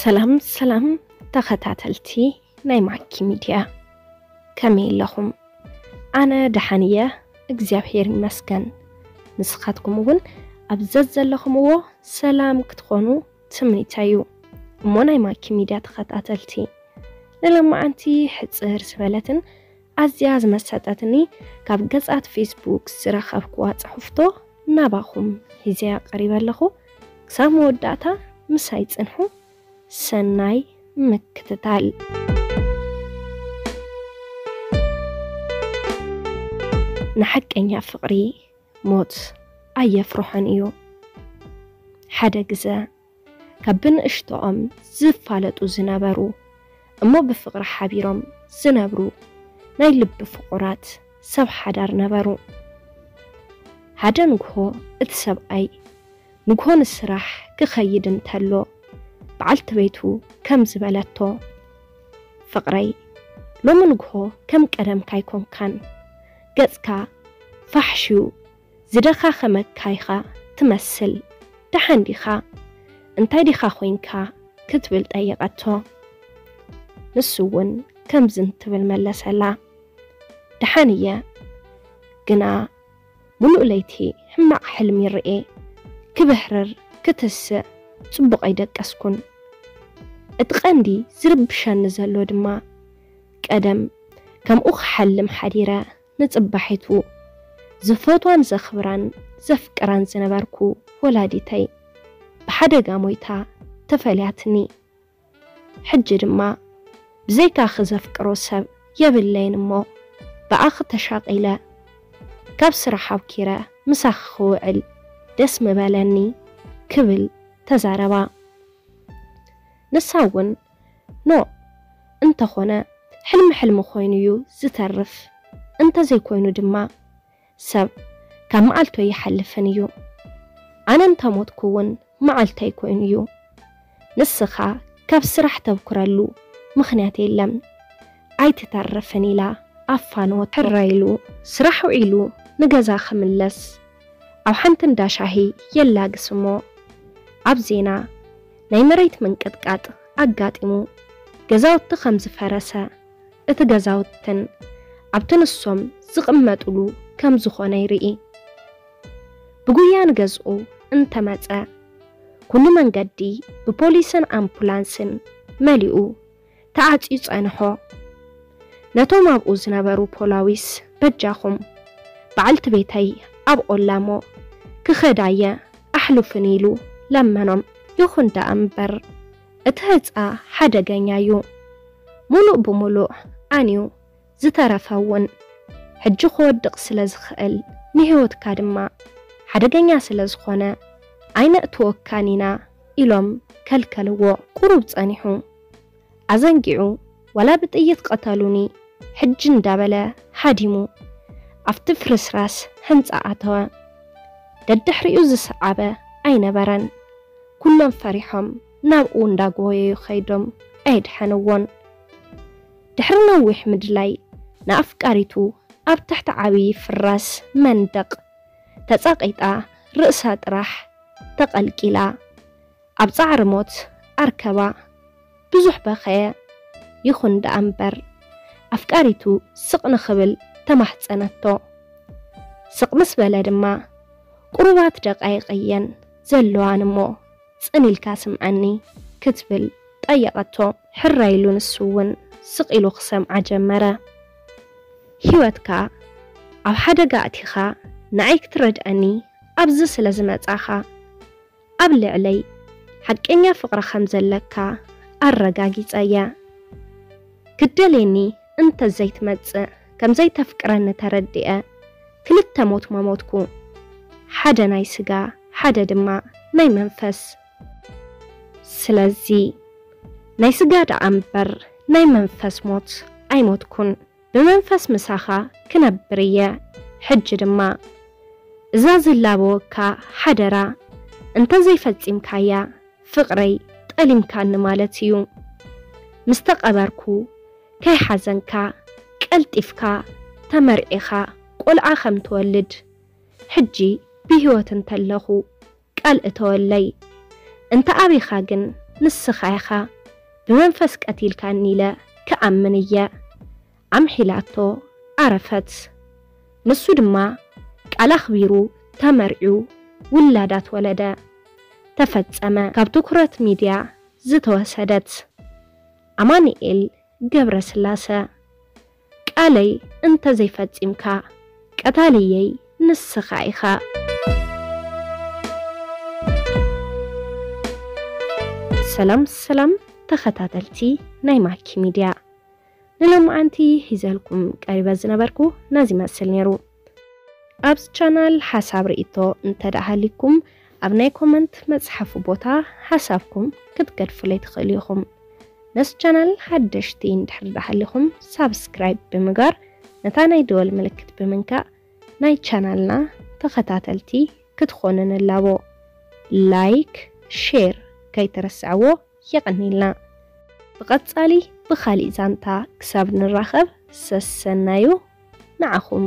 ሰላም ሰላም ተኸታተልቲ ናይ ማኪ ሚድያ፣ ከመይ ኣለኹም? ኣነ ደሓን እየ፣ እግዚኣብሔር ይመስገን። ንስኻትኩም እውን ኣብ ዘዘለኹምዎ ሰላም ክትኾኑ ትምኒተይ እዩ። እሞ ናይ ማኪ ሚድያ ተኸታተልቲ፣ ንሎማዓንቲ ሕጽር ዝበለትን ኣዝያ ዝመሰጠትኒ ካብ ገጻት ፌስቡክ ዝረኸብኩዋ ጽሑፍቶ ናባኹም ሒዘያ ቀሪበ ኣለኹ። ክሳብ መወዳእታ ምሳይ ጽንሑ። ሰናይ ምክትታል። ንሓቀኛ ፍቕሪ ሞት ኣየፍርሖን እዩ። ሓደ ግዘ ካብ ብንእሽቶኦም ዝፋለጡ ዝነበሩ እሞ ብፍቕሪ ሓቢሮም ዝነብሩ ናይ ልቢ ፍቑራት ሰብ ሓዳር ነበሩ። ሓደ ንግሆ እቲ ሰብኣይ ንግሆ ንስራሕ ክኸይድ እንተሎ በዓልቲ ቤቱ ከም ዝበለቶ፣ ፍቕረይ፣ ሎሚ ንግሆ ከም ቀደምካ ኣይኮንካን። ገጽካ ፋሕሽዩ ዝደኻኸመካ ኢኻ ትመስል። ደሓን ዲኻ? እንታይ ዲኻ ኮይንካ? ክትብል ጠየቐቶ። ንሱ እውን ከምዚ እንትብል መለሰላ፣ ደሓን እየ፣ ግና ምሉእ ለይቲ ሕማቕ ሕልሚ ይርኤ። ክብህርር፣ ክትስእ፣ ጽቡቕ ኣይደቀስኩን። እቲ ቀንዲ ዝርብሸኒ ዘሎ ድማ፣ ቀደም ከምኡ ክሓልም ሓዲረ፣ ንጽባሒቱ ዝፈትዋን ዘኽብራን ዘፍቅራን ዝነበርኩ ወላዲተይ ብሓደጋ ሞይታ ተፈልያትኒ። ሕጂ ድማ ብዘይካኺ ዘፍቅሮ ሰብ የብለይን እሞ ብኣኺ ተሻቒለ ካብ ስራሕ ኣብኪረ ምሳኺ ክውዕል ደስ ምበለኒ ክብል ተዛረባ። ንሳ እውን ኖእ፣ እንተኾነ ሕልሚ ሕልሚ ኮይኑ እዩ ዝተርፍ፣ እንተዘይኮይኑ ድማ ሰብ ካብ መዓልቱ ኣይሓልፍን እዩ። ኣነ እንተሞትኩ እውን መዓልተይ ኮይኑ እዩ። ንስኻ ካብ ስራሕ ተብኩረሉ ምኽንያት የለን፣ ኣይትተርፍን ኢላ ኣፋነወቶ። ሕራይ ኢሉ ስራሕ ውዒሉ ንገዛ ክምለስ ኣብ ሓንቲ እንዳ ሻሂ የላግስ እሞ ኣብ ዜና ናይ መሬት ምንቅጥቃጥ ኣጋጢሙ ገዛውቲ ከም ዝፈረሰ፣ እቲ ገዛውትን ኣብቲ ንሶም ዝቕመጥሉ ከም ዝኾነ ይርኢ። ብጉያ ንገዝኡ እንተመጸ፣ ኩሉ መንገዲ ብፖሊስን ኣምቡላንስን መሊኡ ተዓጽዩ ጸንሖ። ነቶም ኣብኡ ዝነበሩ ፖላዊስ፣ በጃኹም፣ በዓልቲ ቤተይ ኣብ ቆላሞ ክኸዳየ ኣሕሉፍን ኢሉ ለመኖም። ይኹን ደኣ እምበር፣ እቲ ህጻ ሓደገኛ እዩ። ሙሉእ ብሙሉእ ኣንዩ ዝተረፈ እውን ሕጂ ክወድቕ ስለ ዝኽእል፣ ንህይወትካ ድማ ሓደገኛ ስለ ዝኾነ፣ ኣይነእትወካን ኢና ኢሎም ከልከልዎ። ቁሩብ ጸኒሑ፣ ኣዘንጊዑ፣ ዋላ ብጥይት ቅተሉኒ ሕጂ እንዳበለ ሃዲሙ ኣብቲ ፍርስራስ ህንጻ ኣተወ። ደድሕሪኡ ዝሰዓበ ኣይነበረን። ኩሎም ፈሪሖም ናብኡ እንዳጎየዩ ከይዶም ኣየድሐንዎን። ድሕሪ ነዊሕ ምድላይ ንኣፍቃሪቱ ኣብ ትሕቲ ዓብዪ ፍራስ መንደቕ ተጸቒጣ ርእሳ ጥራሕ ተቐልቂላ ኣብ ጻዕሪ ሞት ኣርከባ። ብዙሕ በኸየ። ይኹን ደኣ እምበር ኣፍቃሪቱ ስቕ ንኽብል ተማሕጸነቶ። ስቕ ምስ በለ ድማ ቁሩባት ደቃይቕ እየን ዘለዋን እሞ ጽን ኢልካ ስምዓኒ ክትብል ጠየቐቶ። ሕራይ ኢሉ ንሱ እውን ስቕ ኢሉ ክሰምዓ ጀመረ። ህይወትካ ኣብ ሓደጋ ኣእቲኻ ንዓይ ክትረድኣኒ ኣብዚ ስለ ዝመጻኻ ኣብ ልዕለይ ሓቀኛ ፍቕሪ ከም ዘለካ ኣረጋጊጸ እየ። ክትደልየኒ እንተ ዘይትመጽእ ከም ዘይተፍቅረኒ ተረዲኤ ክልተ ሞት መሞትኩ፣ ሓደ ናይ ስጋ ሓደ ድማ ናይ መንፈስ። ስለዚ ናይ ስጋ ደኣ እምበር ናይ መንፈስ ሞት ኣይሞትኩን። ብመንፈስ ምሳኻ ክነብር እየ። ሕጂ ድማ እዛ ዝላበወካ ሓደራ እንተ ዘይፈጺምካያ ፍቕረይ ጠሊምካኒ ማለት እዩ። ምስ ተቐበርኩ ከይሓዘንካ ቀልጢፍካ ተመርዒኻ ቆልዓ ከም ትወልድ ሕጂ ብህይወት እንተለኹ ቃል እተወለይ። እንተ ኣቢኻ ግን ንስኻ ኢኻ፣ ብመንፈስ ቀቲልካኒ ኢለ ክኣምን እየ። ኣምሒላቶ፣ ዓረፈት። ንሱ ድማ ቃል ኣኽቢሩ ተመርዕዩ ውላዳት ወለደ። ተፈጸመ። ካብ ትኩረት ሚድያ ዝተወሰደት። ኣማኑኤል ገብረስላሰ። ቃለይ እንተዘይፈጺምካ ቀታልየይ ንስኻ ኢኻ። ሰላም ሰላም ተኸታተልቲ ናይ ማኪ ሚድያ፣ ንሎማዓንቲ ሒዘልኩም ቀሪበ ዝነበርኩ ነዚ ይመስል ነይሩ። ኣብዚ ቻናል ሓሳብ ርእይቶ እንተ ደኣ ሃሊኩም፣ ኣብ ናይ ኮመንት መጽሓፉ ቦታ ሓሳብኩም ክትገድፉለይ ትኽእሉ ኢኹም። ነዚ ቻናል ሓደሽቲ እንድሕር ደኣ ሃሊኹም፣ ሳብስክራይብ ብምግባር ነታ ናይ ደወል ምልክት ብምንካእ ናይ ቻናልና ተኸታተልቲ ክትኾኑ ንላቦ። ላይክ፣ ሼር ከይትረስዕዎ። የቐንየልና። ብቐጻሊ ብኻሊእ ዛንታ ክሳብ ንራኸብ ሰሰናዩ ንዓኹም።